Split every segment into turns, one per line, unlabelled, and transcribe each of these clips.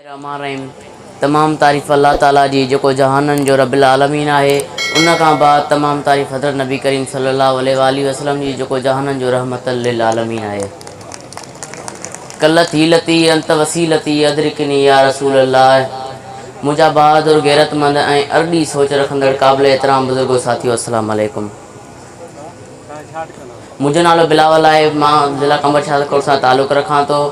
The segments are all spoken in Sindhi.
الرحمٰن الرحيم تمام تعريف الله تعالي جي جيڪو جهانن جو رب العالمين آهي ان کان بعد تمام تعريف حضرت نبي ڪريم صلي الله عليه واٰله وسلم جي جيڪو جهانن جو رحمت للعالمين آهي. قلت حيلتي انت وسيلتي ادرڪني يا رسول الله منهنجا بهادر غيرتمند ۽ ارڏي سوچ رکندڙ قابل احترام بزرگو ساٿيو السلام عليڪم. منهنجو نالو بلاول آهي، مان ضلع قمبر شهدادڪوٽ سان تعلق رکان ٿو.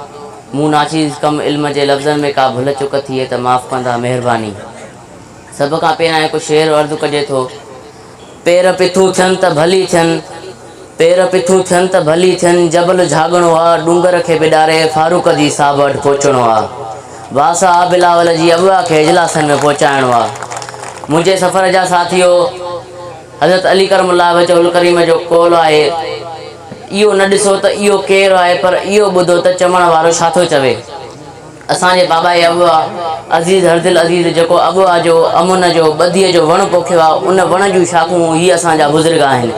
مون ناچيز ڪم علم جي لفظن ۾ ڪا ڀل چڪ ٿئي ته معاف ڪندا مهرباني. سڀ کان پهريان هڪ شعر عرض ڪجي ٿو. پير پٿون ٿين ته ڀلي ٿين، پير پٿون ٿين ته ڀلي ٿين، جبل جهاڳڻو آ، ڏونگر کي به ڏاري فاروق جي صاحب وٽ پهچڻو آ. واس آ بلاول جي اٻوا کي اجلاسن ۾ پهچائڻو آ. منهنجي سفر جا ساٿيو! حضرت علي ڪرم الله وجهه الڪريم جو قول آهي، اهو نه ڏسو ته اهو ڪير آهي پر اهو ٻڌو ته چوڻ وارو ڇا ٿو چوي. اسان جي بابائي ابوا عزيز هردل عزيز جيڪو ابوا جو امن جو ٻڌيء جو وڻ پوکيو آهي ان وڻ جون شاخون هي اسان جا بزرگ آهن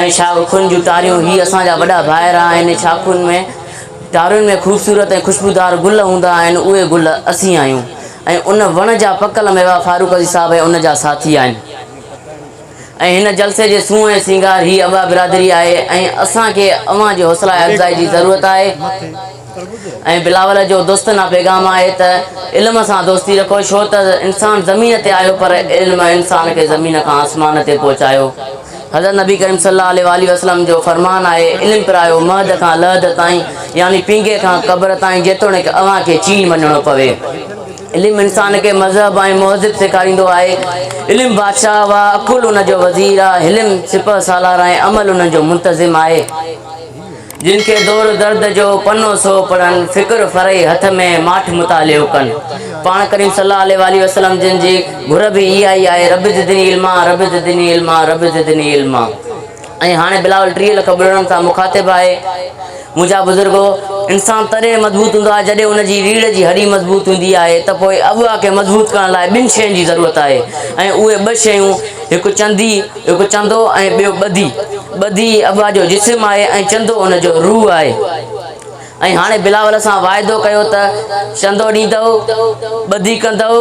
۽ شاخن جون ٽاريون هي اسان جا وڏا ڀائر آهن شاخن ۾ ٽارين ۾ خوبصورت ۽ خوشبودار گل هوندا آهن اهي گل اسين آهيون ۽ ان وڻ جا پڪل ميوا فاروق عزيز صاحب ۽ ان جا ساٿي آهن. ۽ هن جلسي جي سونهن ۽ سينگار هي ابا برادري آهي ۽ اسان کي اوهان جي حوصلا افزائي جي ضرورت آهي ۽ بلاول جو دوستن پيغام آهي ته علم سان دوستي رکو ڇو ته انسان زمين تي آيو پر علم انسان کي زمين کان آسمان تي پهچايو حضرت نبي ڪريم صلي الله عليه واٰله وسلم جو فرمان آهي علم پرايو مهد کان لحد تائين يعني پينگهي کان قبر تائين جيتوڻيڪ اوهان کي چين وڃڻو پوي. علم انسان کي مذهب ۽ مهذب سيکاريندو آهي. علم بادشاهه آ، عقل ان جو وزير آ، حلم سپهه سالار ۽ عمل ان جو منتظم آهي. جن کي دور درد جو پنو سو پڙهن، فڪر فرعي هٿ ۾ ماٺ مطالعو ڪن. پاڻ ڪريم صلي الله عليه واٰله وسلم جن جي گهر به اها ئي آهي، رب زدني علما، رب زدني علما، رب زدني علما. ۽ هاڻي بلاول 30 لک ٻرڙن سان مخاطب آهي. منهنجا بزرگو! انسان تڏهن مضبوط هوندو آهي جڏهن ان جي ريڙهه جي هڏي مضبوط هوندي آهي ته پوء اغوا کي مضبوط ڪرڻ لاء ٻن شين جي ضرورت آهي ۽ اهي ٻه شيون هڪ چندي، هڪ چندو ۽ ٻيو ٻڌي. ٻڌي اغوا جو جسم آهي ۽ چندو ان جو روح آهي. ۽ هاڻي بلاول سان واعدو ڪيو ته چندو ڏيندؤ، ٻڌي ڪندؤ،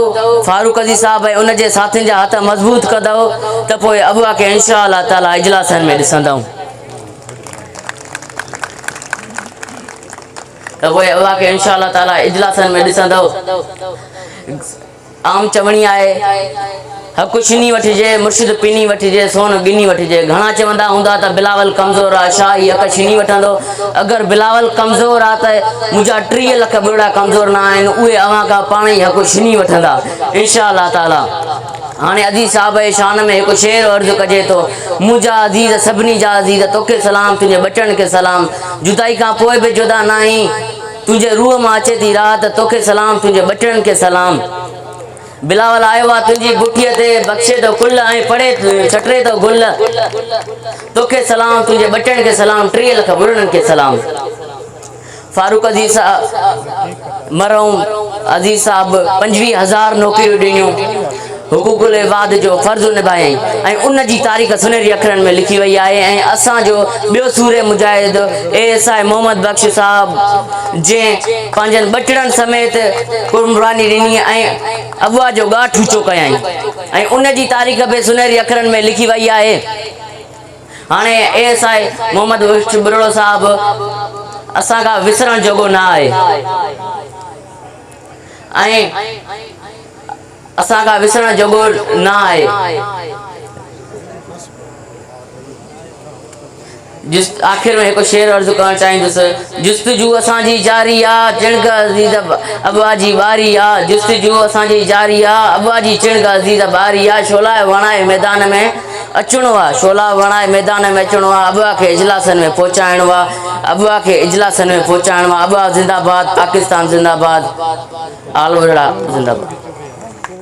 فاروق عزيز صاحب ۽ ان جي ساٿين جا هٿ مضبوط ڪندؤ ته پوء اغوا کي انشاء الله تعاليٰ اجلاسن ۾ ڏسندؤ. ته پوء اغوا کي انشاء الله تعاليٰ اجلاسن ۾ ڏسندؤ. عام چوڻي آهي، حق ڇني وٺجي، مرشد پني وٺجي، سون ڳني وٺجي. گهڻا چوندا هوندا ته بلاول ڪمزور آ، ڇا هي حق ڇني وٺندو؟ اگر بلاول ڪمزور آ ته منهنجا 30 لک ٻرڙا ڪمزور نه آهن، اهي اوهان کان پاڻ ئي حق ڇني وٺندا. انشاء الله تعاليٰ. هاڻي عزيز صاحب جي شان ۾ هڪ شعر عرض ڪجي ٿو، منهنجا عزيز سڀني جا عزيز، توکي سلام تنهنجي ٻچڙن کي سلام، جدائي کان پوء به جدا ناهين، تنهنجي روح مان اچي ٿي راحت، توکي سلام تنهنجي ٻچڙن کي سلام. بلاول آيو آ تنهنجي بٺيء تي، بخشي ٿو ڪل ۽ پڙهي ڇٽري ٿو گل. توکي سلام تنهنجي ٻچڙن کي سلام، 30 لک ٻرڙن کي سلام. فاروق عزيز صاحب مرحوم عزيز صاحب 25 هزار نوڪريون ڏنيون. حقوق العباد جو فرض نڀايائين ۽ ان جي تاريخ سنهري اکرن ۾ لکي وئي آهي ۽ اسان جو ٻيو سورهيه مجاهد اي ايس I Muhammad Bakhsh صاحب جنهن پنهنجن ٻچڙن سميت قرباني ڏني ۽ اغوا جو ڳاٺ اوچو ڪيائين ۽ ان جي تاريخ به سنهري اکرن ۾ لکي وئي آهي. هاڻي اي S I Muhammad Bakhsh Buriro صاحب اسان کان وسرڻ جوڳو نه آهي ۽. اسان کان وسرڻ جوڳو نه آهي. آخر ۾ هڪ شعر عرض ڪرڻ چاهيندس، جستجو اسان جي جاري آ، چڻگ عزيز اغوا جي ٻاري آ، جستجو اسان جي جاري آ، اغوا جي چڻگ عزيز ٻاري آ، شعلا وڻائي ميدان ۾ اچڻو آ، شعلا وڻائي ميدان ۾ اچڻو آ، اغوا کي اجلاسن ۾ پهچائڻو آ، اغوا کي اجلاسن ۾ پهچائڻو آ، اغوا زنده باد، پاڪستان زنده باد، آل ٻرڙا زنده باد.